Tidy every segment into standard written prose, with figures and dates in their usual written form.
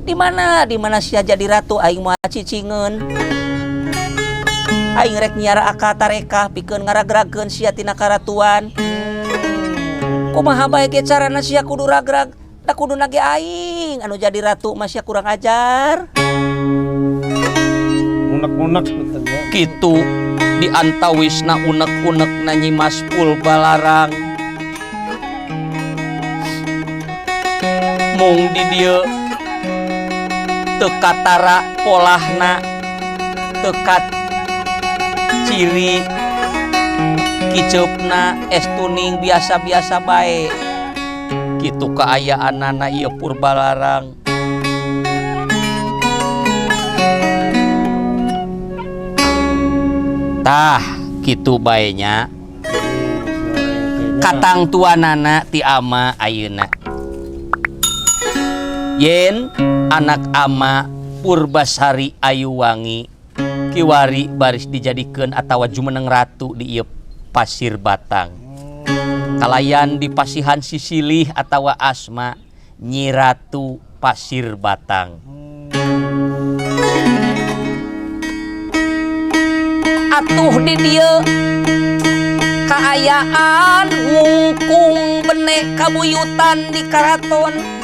Di mana? Di mana sia jadi ratu aing moal cicingeun. Aing rek nyiar akal tarekah pikeun ngaragragkeun sia tina karatuan. Kumaha bae ge carana sia kudu ragrag, da kuduna ge aing anu jadi ratu mah sia kurang ajar. Unek-unek betul ya. Kitu di antawisna unek-unekna Nyi Mas Purbalarang. Mung di dieu teu katara polahna, teu ciri kiceupna estuning biasa-biasa bae. Kitu kaayaanana ieu Purbalarang. Tah kitu bae nya. Katangtuanana ti ama ayeuna. Yen anak ama Purbasari Ayuwangi kiwari baris dijadikeun atawa jumeneng ratu di ieu Pasir Batang. Kalayan di pasihan sisilih atawa asma Nyi Ratu Pasir Batang. Atuh di dieu kaayaan ngungkung bene kabuyutan di karaton.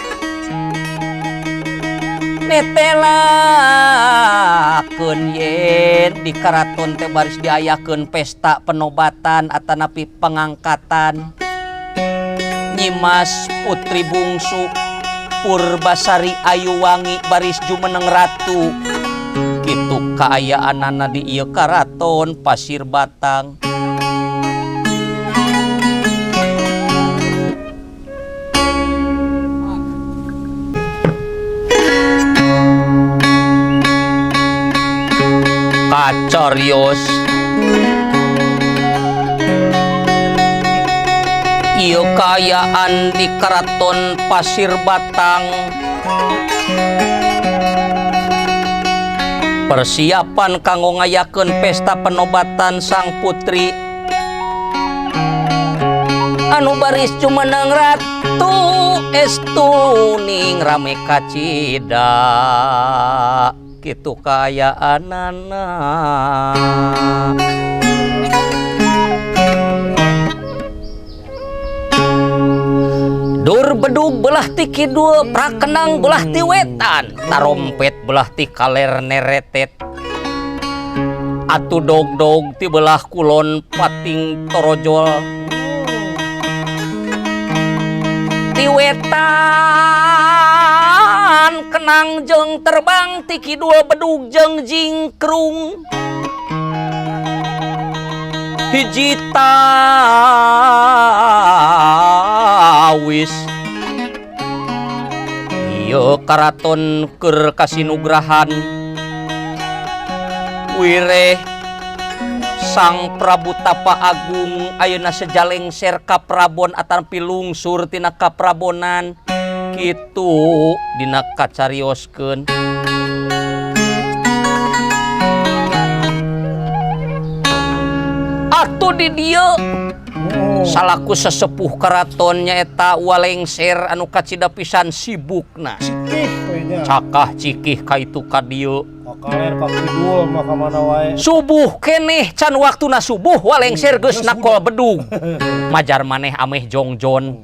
Netelakeun yen di karaton teh baris diayakeun pesta penobatan atanapi pengangkatan Nyi Mas Putri Bungsu Purbasari Ayuwangi baris jumeneng ratu. Kitu kaayaanana di ieu karaton Pasir Batang. Kacarios ieu kaayaan di karaton Pasir Batang. Persiapan kanggo ngayakeun pesta penobatan sang putri anu baris jumeneng ratu estuning rame kacida. Kitu kaayaanana. Dur bedug belah ti kidul, prakenang belah ti wetan, tarompet belah ti kaler neretet. Atuh dog-dog ti belah kulon pating torojol. Ti wetan kenang jeung terbang ti kidul bedug jeung jingkrung. Hiji tawis ieu karaton keur kasinugrahan wireh Sang Prabu Tapa Agung ayeuna sejalengser ka Prabon atampi lungsur tina kaprabonan kitu dina kacarioskeun. Atuh di dieu salaku sesepuh karaton nyaeta Walengser anu kacida pisan sibukna. Cikih we nya. Cakah cikih ka itu ka dieu. Ka kaler ka kidul mah ka mana wae. Subuh keneh can waktuna subuh Walengser geus nakol bedug. Majar maneh ameh jongjon.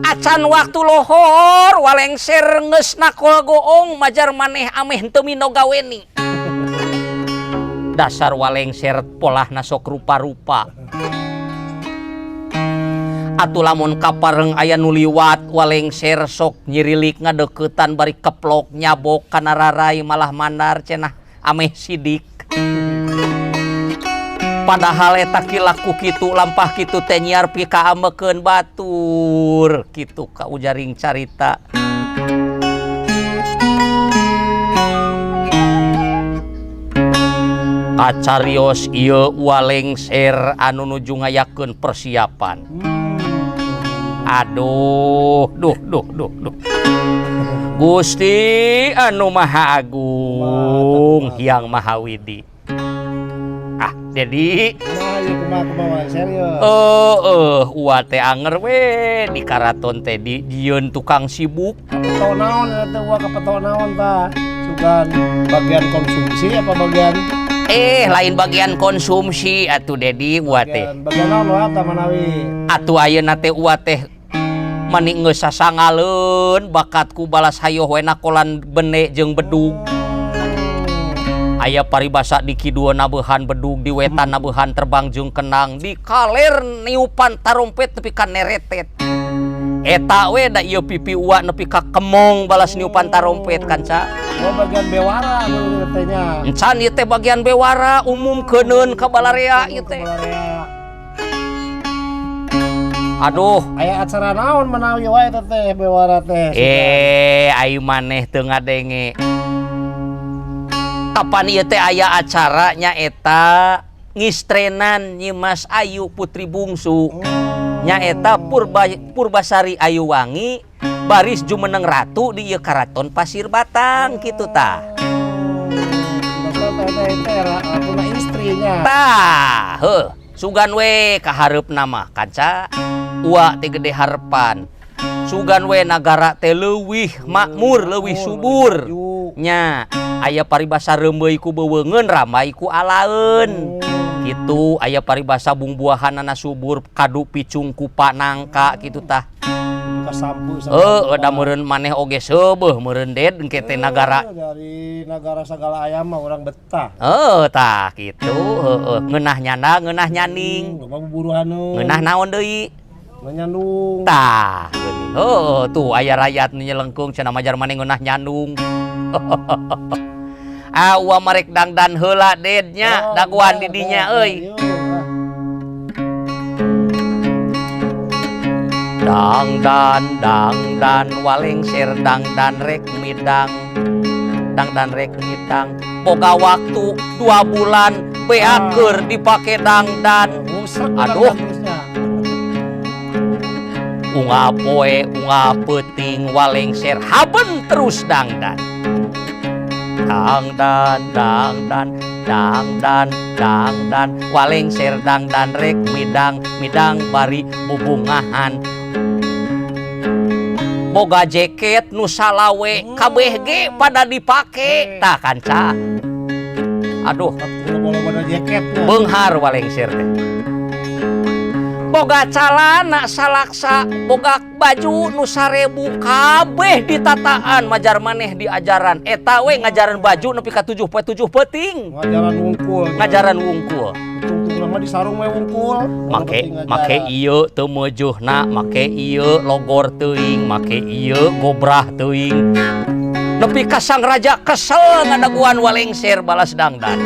Acan waktu lohor Walengser geus nakol goong majar maneh ameh henteu mino gaweni. Dasar Walengser polahna sok rupa-rupa. Atuh lamun kapareng aya nu liwat Walengser sok nyirilik ngadeukeutan bari keplok nyabok kana rarai malah mandar cenah ameh sidik. Padahal eta kilaku kitu lampah kitu teh nyiar pikaambekeun batur kitu ka ujaring carita. Kacarios ieu Walengser anu nuju ngayakeun persiapan. Aduh, duh, duh, duh, duh. Gusti anu Maha Agung, Hyang Maha Widi. Ah. Dedi. Kumaha ieu, kumaha, kumaha serius? Oh, uwa teh anger we di karaton teh di jieun tukang sibuk. Kapeto naon eta teh, uwa kapeto naon tah? Sugan bagian konsumsi apa bagian Lain bagian konsumsi atuh, Dedi, uwa teh. Bagian bagian naon wa tah manawi? Atuh ayeuna teh uwa teh mani geus sasangaleun bakatku balas hayoh we nakolan bene jeung bedug. Aya paribasa di kidul nabeuhan bedug, di wetan nabeuhan terbang jeung kenang, di kaler niupan tarompet nepi ka neretet. Eta we da ieu pipi uwa nepi ka kemong balas niupan tarompet, kanca. Oh, bagian bewara nu teh nya. Encan, ieu teh bagian bewara umum keuneun ka balarea ieu teh. Balarea. Aduh. Aya acara naon manawi wae eta teh bewara teh? Eh, ayu maneh teu ngadenge. Kapan ieu teh aya acara nyaeta ngistrenan Nyi Mas Ayu Putri Bungsu. Nyaeta Purbasari Ayu Wangi baris jumeneng ratu di ieu Karaton Pasir Batang kitu tah. Teh teh teh ratuna istrinya. Tah, heuh, sugan we kahareupna mah, kanca. Uwa teh gede harepan. Sugan we nagara teh leuwih makmur, leuwih subur. Nya, aya paribasa reumbeui ku beuweungeun, ramai ku alaeun. Gitu, aya paribasa bungbuahanana subur, kadu picung kupa nangka kitu tah. Kasampu. Heuh, da meureun maneh oge seubeuh meureun, Ded, engke teh nagara. Dari nagara segala ayam mah urang betah. Heuh, tah kitu, heueuh. Ngeunah nyanda, ngeunah nyanding. Loba buburuhaneun. Ngeunah naon deui? Nyandung. Tah, geuning. Heuh, tuh aya rakyat nu nyelengkung cenah majar maneh ngeunah nyandung. Ah, uwa marek dangdan heula, Ded, nya, dagoan di dinya euy. Dangdan dangdan walengser dangdan rek midang. Dangdan rek midang. Boga waktu 2 bulan beaker dipake dangdan. Aduh. Unggal poe, unggal peuting walengser haben terus dangdan. Dangdan dangdan dangdan dangdan walengser dangdan rek midang, midang bari bubungahan. Boga jaket nu salawe kabeh ge pada dipake tah, kanca. Aduh. Loba jaketnya. Beunghar walengser teh. Boga calana salaksa, boga baju nu 1000 kabeh ditataan majar maneh diajaran. Eta we ngajaran baju nepi ka 7 poe 7 peuting. Ngajaran wungkul. Ngajaran wungkul. Tungtung nama di sarung we wungkul. Make make ieu teu meujuhna, make ieu logor teuing, make ieu gobrah teuing. Nepi ka sang raja kesel ngadaguan walengser balas dangdan.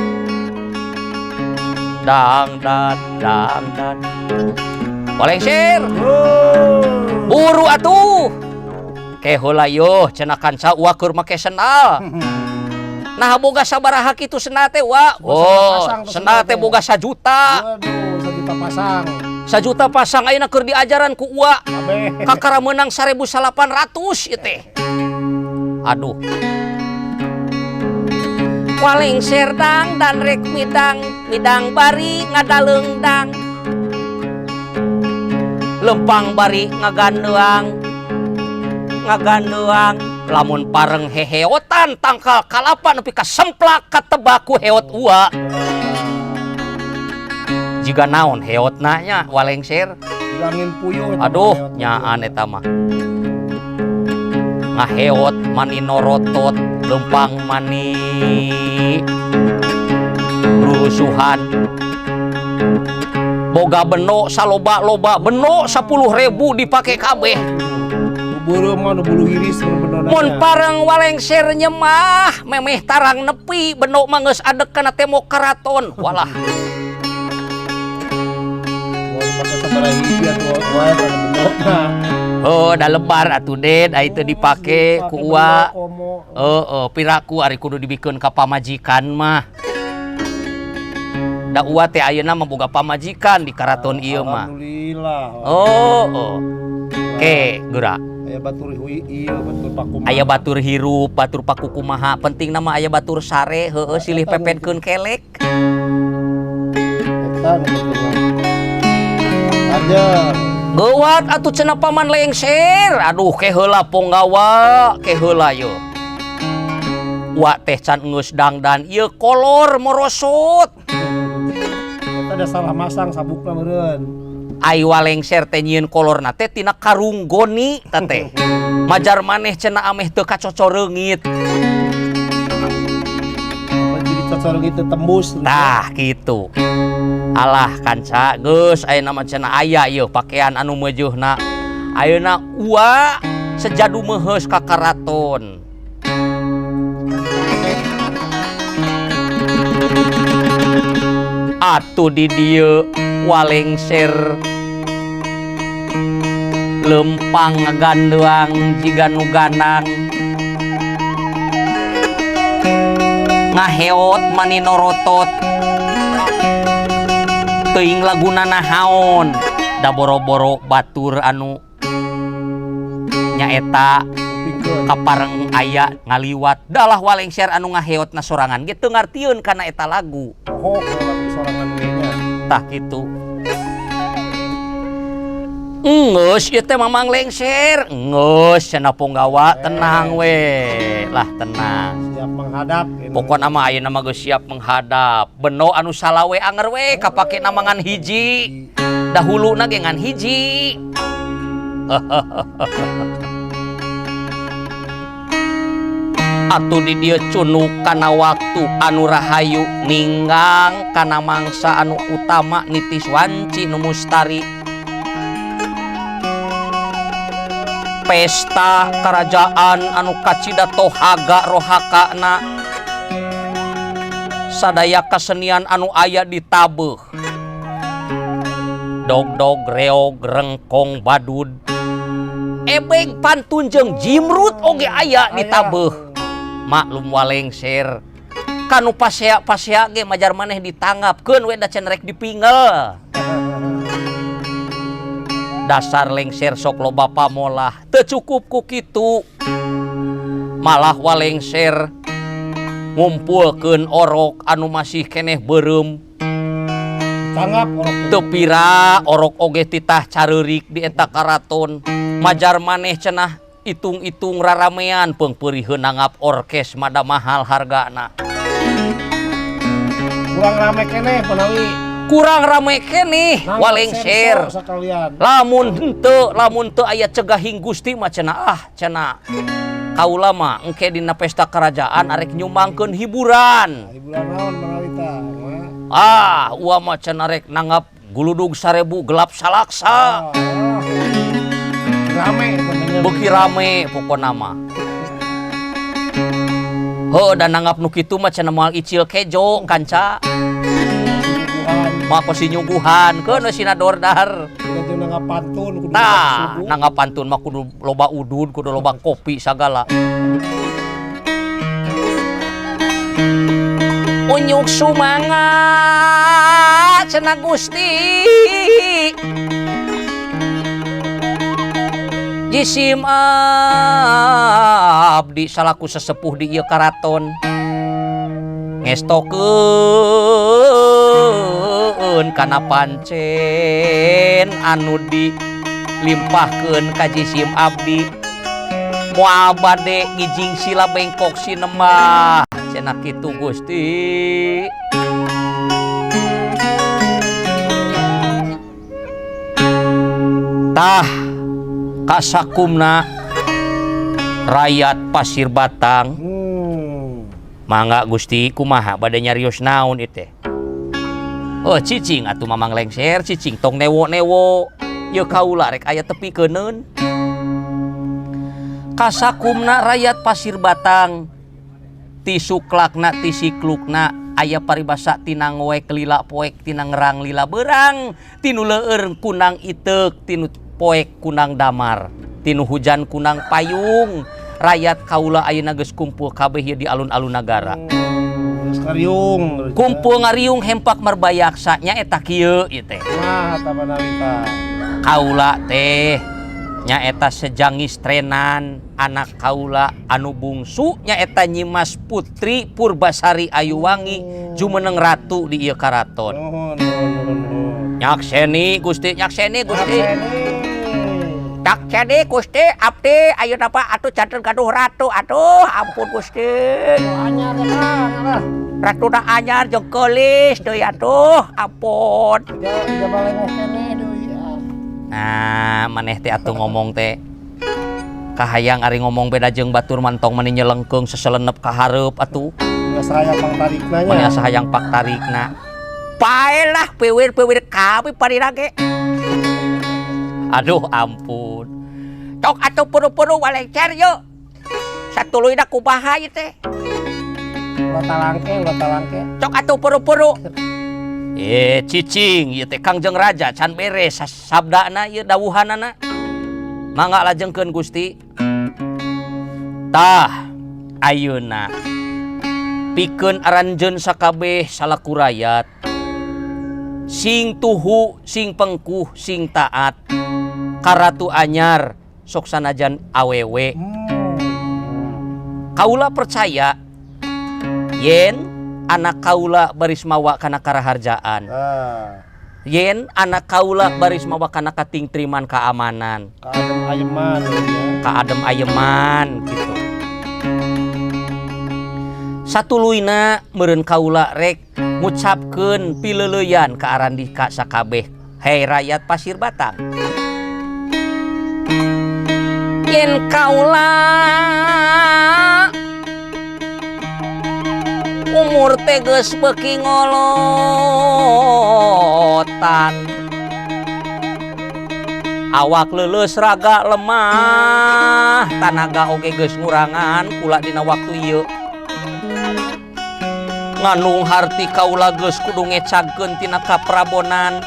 Dangdan dangdan. Walengser. Buru atuh. Ke heula yoh cenah kanca, uwa keur make sendal. Nah, boga sabaraha kitu sendal teh, wa? Oh, pasang tuh sendal teh sendal teh. Boga 1 juta. Waduh, 1 juta pasang. 1 juta pasang ayeuna keur diajaran ku uwa. Kabeh. Kakara menang 1800 ieu teh. Aduh. Walengser dangdan rek midang, midang bari ngadaleungdang. Lempang bari ngagandeang. Ngagandeang lamun pareng heheotan tangkal kalapa nepi ka semplak katebak ku heot uwa. Jiga naon heotna nya walengser. Bilangin puyuh eta Aduh, mah, heot. Nyaan eta mah. Ngaheot mani norotot, lempang mani rusuhan. Boga beno saloba-loba, beno 10.000 dipake kabeh. Nu beureum mah nu bulu hiris bener-bener. Mun pareng walengser nyemah, memeh tarang nepi beno mah geus adek kana tembok karaton. Walah. Mau dipake sabaraha hiji atuh wae kana benona. Oh, da lebar atuh, Ded, ai teu dipake ku uwa. Komo. Heeh, piraku ari kudu dibikeun ka pamajikan mah. Da uwa teh ayeuna mah boga pamajikan di karaton ieu mah. Alhamdulillah. Oh. Ke, geura. Aya batur hui ieu batur pakumaha. Aya batur hirup, batur pakukumaha, penting nama aya batur sare, heueuh, silih pepetkeun kelek. Eta nu penting mah. Aja. Geuwat atuh cenah paman lengser. Aduh ke heula ponggawa, ke heula ye. Wa teh can geus dangdan ieu kolor morosot. Eta ada salah masang sabukna meureun. Ai walengser teh nyieun kolorna teh tina karung goni ta teh. Majar maneh cenah ameh teu kacocoreungit. Apa jadi cocor gitu tembus. Tah kitu. Alah kanca geus ayeuna mah cenah aya ieu pakaian anu meujuhna. Ayeuna ua sejadu meuheus ka karaton. Atuh di dieu walengser lempang ngagandeang jiga nu ganang ngaheot mani norotot teuing laguna nahaon da boro-boro batur anu nyaeta kapareng aya ngaliwat dalah walengser anu ngaheotna sorangan ge teu ngartieun kana eta lagu. Oh, lagu sorangan we nya. Tah kitu. Enggeus ieu teh Mamang Lengser. Enggeus cenah ponggawa tenang we. Lah tenang. Siap menghadap. Pokona mah ayeuna mah geus siap menghadap. Beno anu salawe anger we kapake na ngan hiji. Dahuluna ge ngan hiji. Atuh di dieu cunuk kana waktu anu rahayu ninggang kana mangsa anu utama nitis wanci nu mustari. Pesta kerajaan anu kacida tohaga rohakana sadaya kesenian anu aya ditabeuh. Dog-dog reog rengkong badud ebeg pantun jeung jimrut oge aya ditabeuh. Maklum walengser kanu pasea-pasea ge majar maneh ditanggapkeun we da can rek dipingel. Dasar lengser sok loba pamolah teu cukup ku kitu malah walengser ngumpulkeun orok anu masih keneh beureum tanggap orok teu pira orok oge titah careurik di eta karaton majar maneh cenah itung-itung raramean peungpeuriheun nanggap orkes mada mahal hargana. Kurang rame keneh panawi. Kurang rame keneh walengser. Lamun henteu, lamun teu aya cegahing Gusti mah cenah ah cenah. Kaula mah engke dina pesta kerajaan arek nyumbangkeun hiburan. Hiburan naon manawi tah? Ah, ua mah cenah rek nanggap guludug 1000 gelap salaksa. Rame beuki rame pokona mah. Heuh da nanggap nu kitu mah cenah moal icil kejo kanca. Mah pasti nyuguhan keun sina dordar. Nanggap pantun kudu. Tah, nanggap pantun mah kudu loba udud, kudu loba kopi sagala. Unyuk sumanga cenah Gusti. Jisim abdi salaku sesepuh di ieu karaton ngestokeun kana pancen anu dilimpahkeun ka jisim abdi moal bade ngijing sila bengkok sinemah cenah kitu Gusti. Tah kasakumna rakyat Pasir Batang. Mangga Gusti kumaha bade nyarios naon ieu teh? Oh cicing atuh Mamang Lengser cicing tong newo-newo ieu kaula rek aya tepi keuneun. Kasakumna rakyat Pasir Batang ti suklakna ti siklukna aya paribasa tina ngoek lila poek tina ngerang lila beurang tinu leueur kunang iteuk tinu poek kunang damar tinu hujan kunang payung. Rakyat kaula ayeuna geus kumpul kabeh ieu di alun-alun nagara. Geus ngariung. Kumpul ngariung hempak marbayaksa nya eta kieu ieu teh. Wah, tah manawi tah. Kaula teh nyaeta sejangis trenan anak kaula anu bungsu nyaeta Nyimas Putri Purbasari Ayuwangi jumeneng ratu di ieu karaton. Nuhun, nuhun, nuhun. Nyakseni Gusti, nyakseni Gusti. Nyakseni. Nyakseni Gusti, abdi ayeuna mah atuh janten gaduh ratu. Aduh, ampun Gusti. Anyar ya Kang, lah. Ratuna anyar jeung geulis deui atuh, ampun. Ja balengok keneh deui ah. Nah, maneh teh atuh ngomong teh. Kahayang ari ngomong beda jeung batur mantong mani nyelengkeung seselenep ka hareup atuh. Asa hayang pangtarikna nya. Mani asa hayang pangtarikna. Pae lah piwir-piwir kami parira ge. Aduh ampun. Cok atuh puru-puru walengcer yuk. Satuluyna kumaha ieu teh? Ulah talangke, ulah talangke. Cok atuh puru-puru. Cicing ieu teh Kangjeng Raja can beres sabdana ieu dawuhanana. Mangga lajengkeun Gusti. Tah ayeuna pikeun aranjeun sakabeh salaku rayat. Sing tuhu, sing pengkuh, sing taat. Ka Ratu anyar sok sanajan awewe. Kaula percaya yen anak kaula baris mawa kana karaharjaan. Yen anak kaula baris mawa kana katingtriman keamanan. Kaadem ayeman ya. Kaadem ayeman gitu. Satuluyna meureun kaula rek ngucapkeun pileuleuyan ka arandika sakabeh. Hei rakyat Pasir Batang. Yen kaula umur teh geus beuki ngolotan, awak leuleus raga lemah, tanaga oge geus ngurangan kula dina waktu ieu. Nganung harti kaula geus kudu ngecagkeun tina kaprabonan,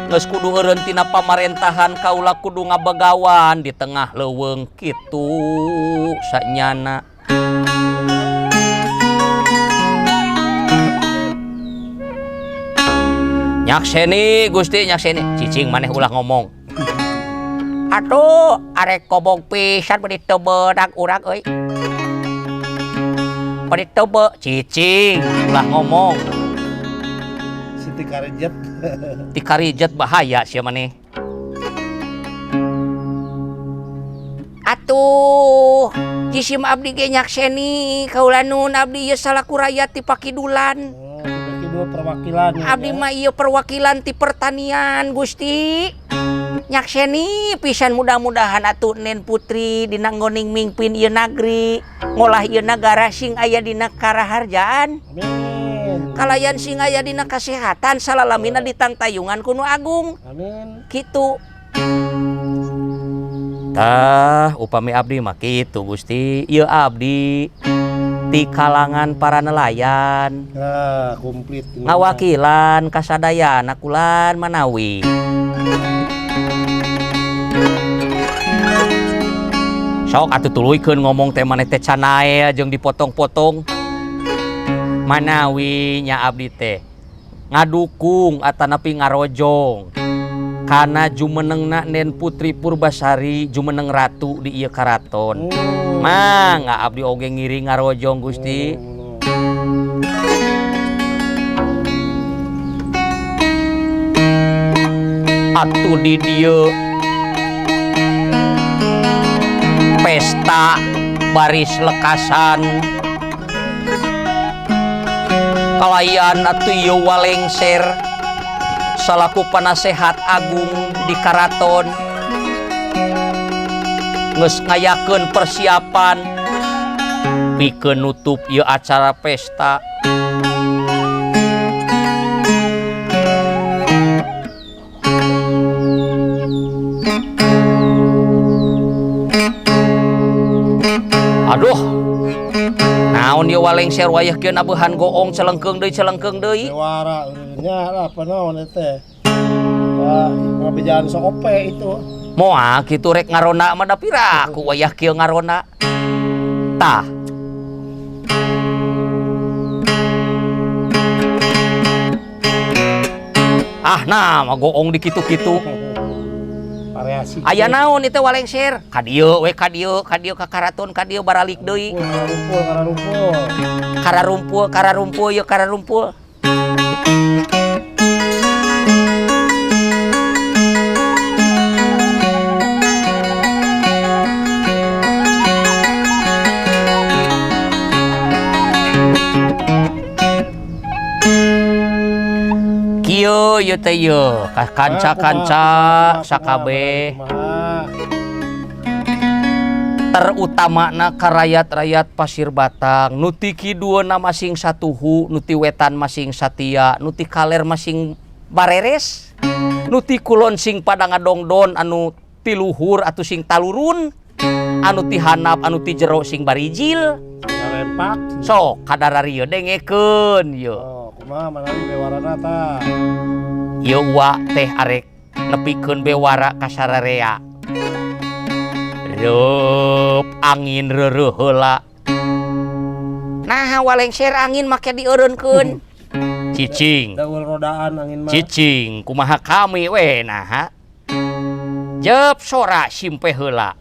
geus kudu eureun tina pamarentahan, kaula kudu ngabegawan di tengah leuweung kitu sanyana. Nyakseni Gusti, nyakseni. Cicing maneh ulah ngomong. Aduh, arek kobong pisan beuti teu beunang urang euy. Beuti teu cicing ulah ngomong. Siti Karijet. Ti Karijet bahaya sia maneh. Atuh, jisim abdi ge nyakseni kaula nun abdi ieu salaku rakyat ti Pakidulan. Kidul perwakilan ya, Abdi ya. mah ieu perwakilan ti pertanian Gusti. Nyakseni pisan mudah-mudahan atuh Nen Putri dina nggoning mingpin ieu nagri, ngolah ieu nagara sing aya dina karaharjaan. Amin. Kalayan sing aya dina kasehatan salalamina ditangtayungan ku Nu Agung. Amin. Kitu. Tah, upami abdi mah kitu Gusti. Ieu abdi ti kalangan para nelayan. Nah, komplit ini. Ngawakilan kasadayana kulan manawi. Sok atuh tuluykeun ngomong teh maneh teh canae jeung dipotong-potong. Manawi nya abdi teh ngadukung atanapi ngarojong kana jumenengna Nen Putri Purbasari jumeneng ratu di ieu karaton. Mangga abdi oge ngiring ngarojong Gusti. Atuh di dieu pesta baris lekasan kalayan atuh ieu walengser salaku panasehat agung di karaton geus ngayakeun persiapan pikeun nutup ieu acara pesta. Aduh, naon ieu walengser wayah kieu nabehan goong celengkeung deui celengkeung deui. Dewara nya lah apa naon eta teh. Wah, ngabejaan sok ope itu. Moal kitu rek ngarona mah da piraku wayah kieu ngarona. Tah. Ah, nah mah goong di kitu-kitu. Variasi. Aya naon ieu teh walengser? Ka dieu we, ka dieu, ka dieu ka karaton, ka dieu baralik deui. Kararumpul, kararumpul. Kararumpul, kararumpul, ieu kararumpul. ieu teh ieu ka kanca-kanca sakabeh. Kumaha? Terutamana ka rakyat-rakyat Pasir Batang nu ti kidueuna masing satuhu, nu ti wetan masing satia, nu ti kaler masing bareres, nu ti kulon sing pada ngadongdon, anu ti luhur atuh sing talurun, anu ti handap anu ti jero sing barijil. Narempak. Sok kadararieu dengekeun ieu. Oh, kumaha manawi bewarana tah? Ieu wa teh arek nepikeun bewara ka sararea. Reup angin reureuh heula. Naha walengser angin make dieureunkeun. Cicing. Daul rodaan angin mah. Cicing kumaha kami we naha. Jep sora simpe heula.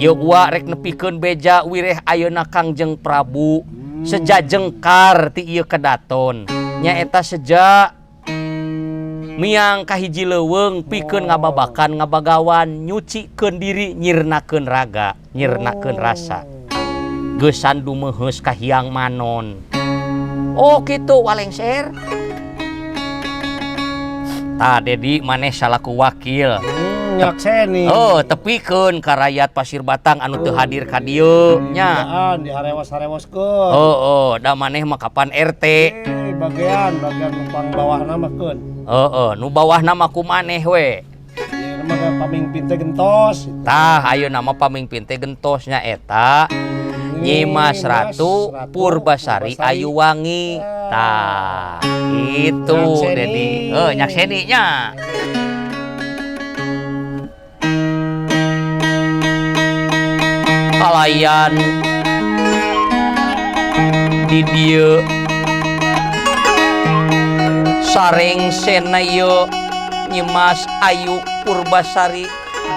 Ieu wa rek nepikeun beja wireh ayeuna Kangjeng Prabu seja jengkar ti ieu kedaton. Nyaeta seja miang ka hiji leuweung pikeun ngababakan ngabagawan nyucikeun diri nyirnakeun raga nyirnakeun rasa geusan dumeheus ka Hyang Manon. Oh kitu walengser. Tah Dedi maneh salaku wakil. Nyakseni. Oh, tepikeun ka rakyat Pasir Batang anu teu hadir ka dieu nya. Diharewas-harewaskeun. Oh, da maneh mah kapan RT. Bagian numpang bawahna mah keun. Heeh, nu bawahna mah ku maneh we. Ieu mah pamingpin teh gentos. Tah, ayeuna mah pamingpin teh gentos nya eta Nyimas Ratu Purbasari Ayuwangi. Tah, itu Dedi. Heuh, nyakseni nya. Kalayan di dieu sareng sena ieu Nyimas Ayu Purbasari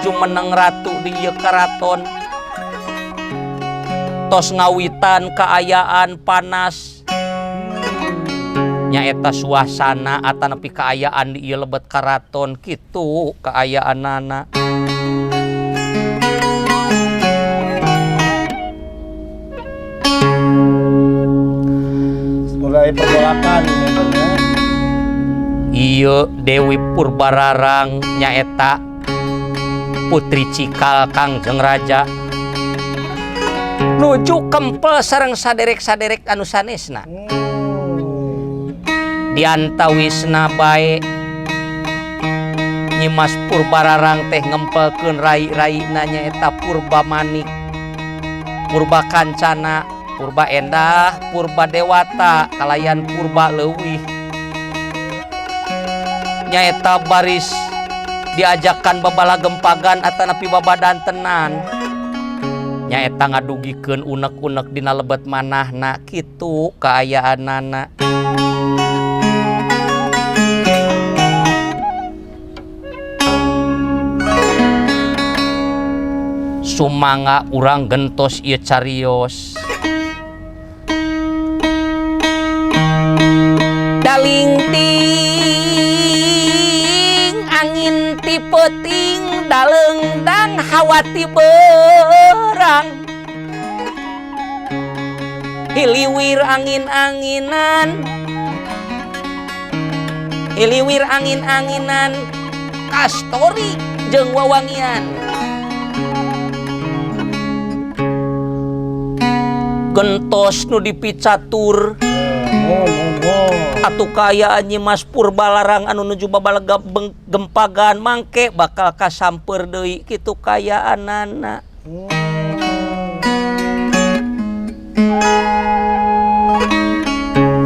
jumeneng ratu di ieu karaton tos ngawitan kaayaan panas nyaeta suasana atanapi kaayaan di ieu lebet karaton kitu kaayaanana. Mulai pergolakan ya. Ieu Dewi Purbararang nyaeta putri cikal Kangjeng Raja nuju kempel sareng saderek-saderek anu sanesna. Diantawisna bae Nyimas Purbararang teh ngempelkeun rai-raina nyaeta Purba Manik, Purba Kancana, Purba Endah, Purba Dewata, kalayan Purba Leuwih. Nyaeta baris diajakan babala gempagan atanapi babadantenan. Nyaeta ngadugikeun unek-unek dina lebet manahna kitu kaayaanana. Sumangga urang gentos ieu carios. Daling ting angin ti peuting daleungdang hawa ti beurang hiliwir angin-anginan hiliwir angin-anginan kastori jeung wawangian gentos nu dipicatur. Atuh kaayaan Nyimas Purbalarang anu nuju babalega gempagan mangke bakal kasamper deui kitu kaayaanana.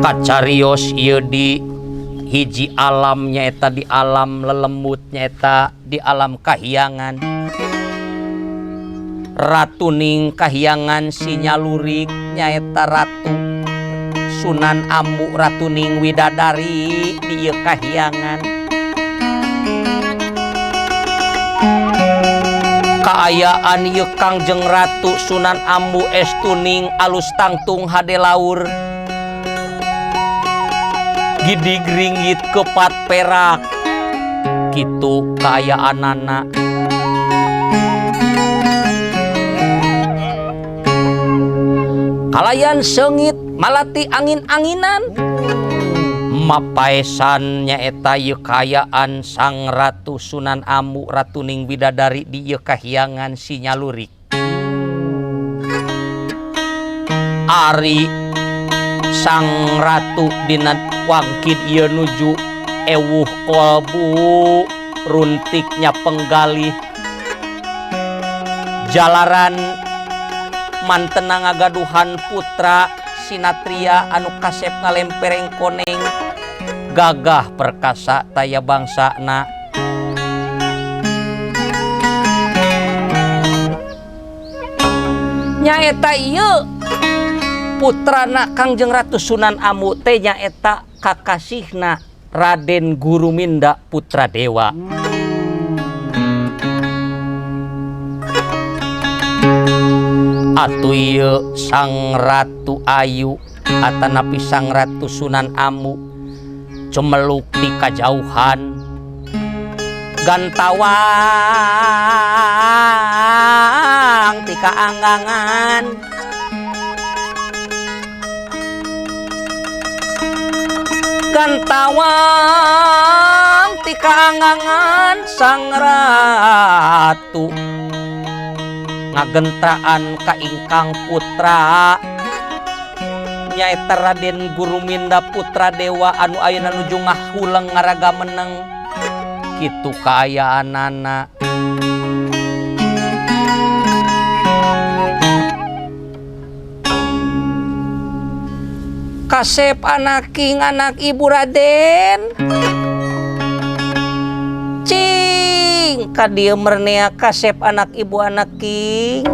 Kacarios ieu di hiji alam nyaeta di alam lelembut nyaeta di alam kahyangan. Ratuning kahyangan sinyalurik nyaeta ratu Sunan Ambu Ratuning Widadari di ieu kahyangan. Kaayaan ieu Kangjeng Ratu Sunan Ambu estuning alus tangtung hade laur gidig ringgit kepat perak kitu kaayaanana. Kalayan seungit malati angin-anginan Mapaesan nyaeta ieu kaayaan Sang Ratu Sunan Ambu Ratuning Bidadari di ieu kahyangan Sinyalurik. Ari Sang Ratu dina wangkid ieu nuju ewuh kolbu runtiknya penggalih jalaran mantena ngagaduhan putra Sinatria anu kasep ngalempereng koneng gagah perkasa taya bangsana. Nyaeta ieu putrana Kangjeng Ratu Sunan Ambu teh nyaeta kakasihna Raden Guruminda Putra Dewa. Atuh ieu Sang Ratu Ayu atanapi Sang Ratu Sunan Ambu cemeluk di kajauhan gantawang ti kaanggangan gantawang ti kaanggangan Sang Ratu ngagentraan ka ingkang putra nyaeta Raden Guruminda Putra Dewa anu ayeuna nuju ngahuleng ngaraga meneng kitu kaayaanana. Kasep anak king anak ibu Raden cing ka dieu mernea kasep anak ibu anak king.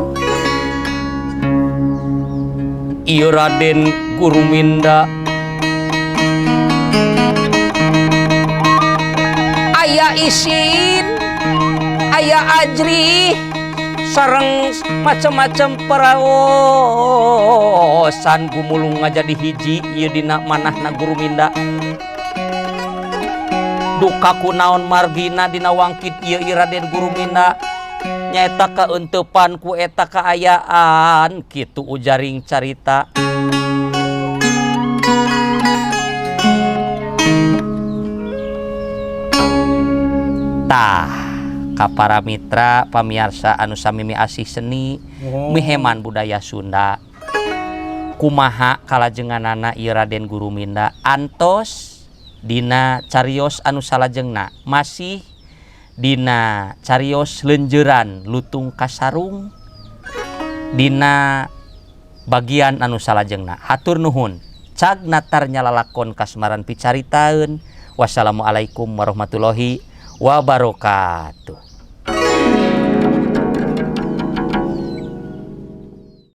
Ieu Raden Guruminda aya isin aya ajrih sareng macem-macem paraosan gumulung ngajadi hiji ieu dina manahna Guruminda. Duka kunaon margina dina wangkid ieu Raden Guruminda nyaeta kaeuntepan ku eta kaayaan kitu ujaring carita. Tah ka para mitra pamiarsa anu samimi asih seni miheman budaya Sunda kumaha kalajenganana ieu Raden Guruminda antos dina carios anu salajengna masih dina carios lenjeran lutung kasarung dina bagian anu salajengna. Hatur nuhun cag natar nyalalakon kasmaran picaritaeun. Wassalamualaikum warahmatullahi wabarakatuh.